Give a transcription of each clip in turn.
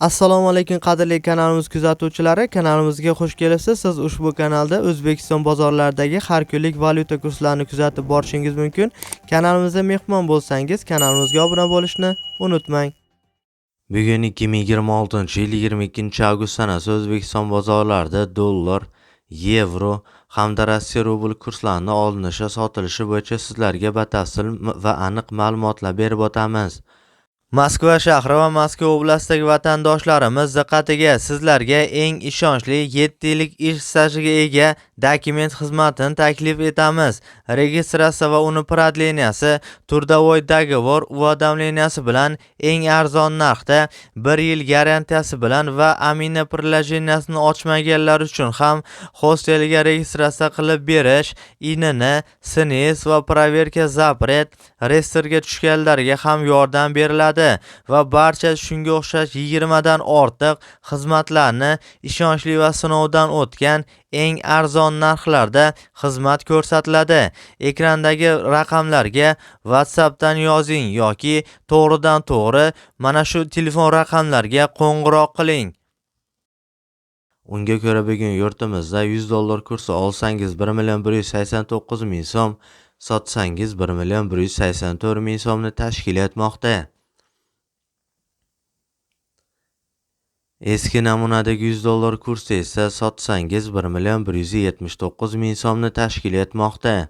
Assalomu alaykum qadrli kanalimiz kuzatuvchilari, kanalimizga xush kelibsiz. Siz ushbu kanalda O'zbekiston bozorlaridagi har kunlik valyuta kurslarini kuzatib borishingiz mumkin. Kanalimizda mehmon bo'lsangiz, kanalimizga obuna bo'lishni unutmang. Bugun 2026-yil 22-avgust sanasi O'zbekiston bozorlarida dollar, yevro hamda Rossiya rubl kurslarini olinishi, sotilishi bo'yicha sizlarga batafsil va aniq ma'lumotlar berib o'tamiz. Moskva shahri va Moskva oblastidagi vatandoshlarimiz diqqatiga, sizlarga eng ishonchli 7 yillik ish stajiga ega dokument xizmatini taklif etamiz. Registratsiya va uni продления si, трудовой договор уведомления si bilan eng arzon narxda, 1 yil garantiyasi bilan va Amina приложения sini ochmaganlar uchun ham hostelga registratsiya qilib berish, INN, СНИЛС va проверка запрет, reyestrga tushganlarga ham yordam beriladi va barcha shunga o'xshash 20 dan ortiq xizmatlarni ishonchli va sinovdan o'tgan eng arzon narxlarda xizmat ko'rsatiladi. Ekrandagi raqamlarga WhatsAppdan yozing yoki to'g'ridan-to'g'ri mana shu telefon raqamlarga qo'ng'iroq qiling. Unga ko'ra bugun yurtimizda 100 dollar kursi olsangiz 1 million 189 ming so'm, sotsangiz 1 million 184 ming so'mni tashkil etmoqda. Eski namunadagi 100 dollar kursi esa sotsangiz 1 million 179 ming so'mni tashkil etmoqda.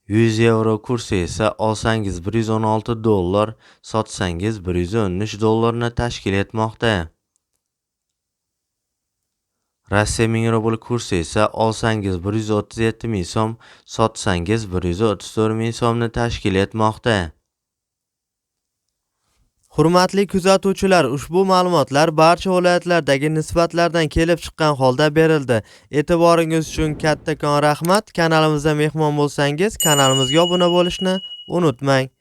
100 yevro kursi esa olsangiz 116 dollar, sotsangiz 113 dollarni tashkil etmoqda. Rossiya 1000 rubl kursi esa olsangiz 137 ming so'm, sotsangiz 134 ming so'mni tashkil etmoqda. Hurmatli kuzatuvchilar, ushbu ma'lumotlar barcha viloyatlardagi nisbatlardan kelib chiqqan holda berildi. E'tiboringiz uchun kattakon rahmat. Kanalimizda mehmon bo'lsangiz, kanalimizga obuna bo'lishni unutmang.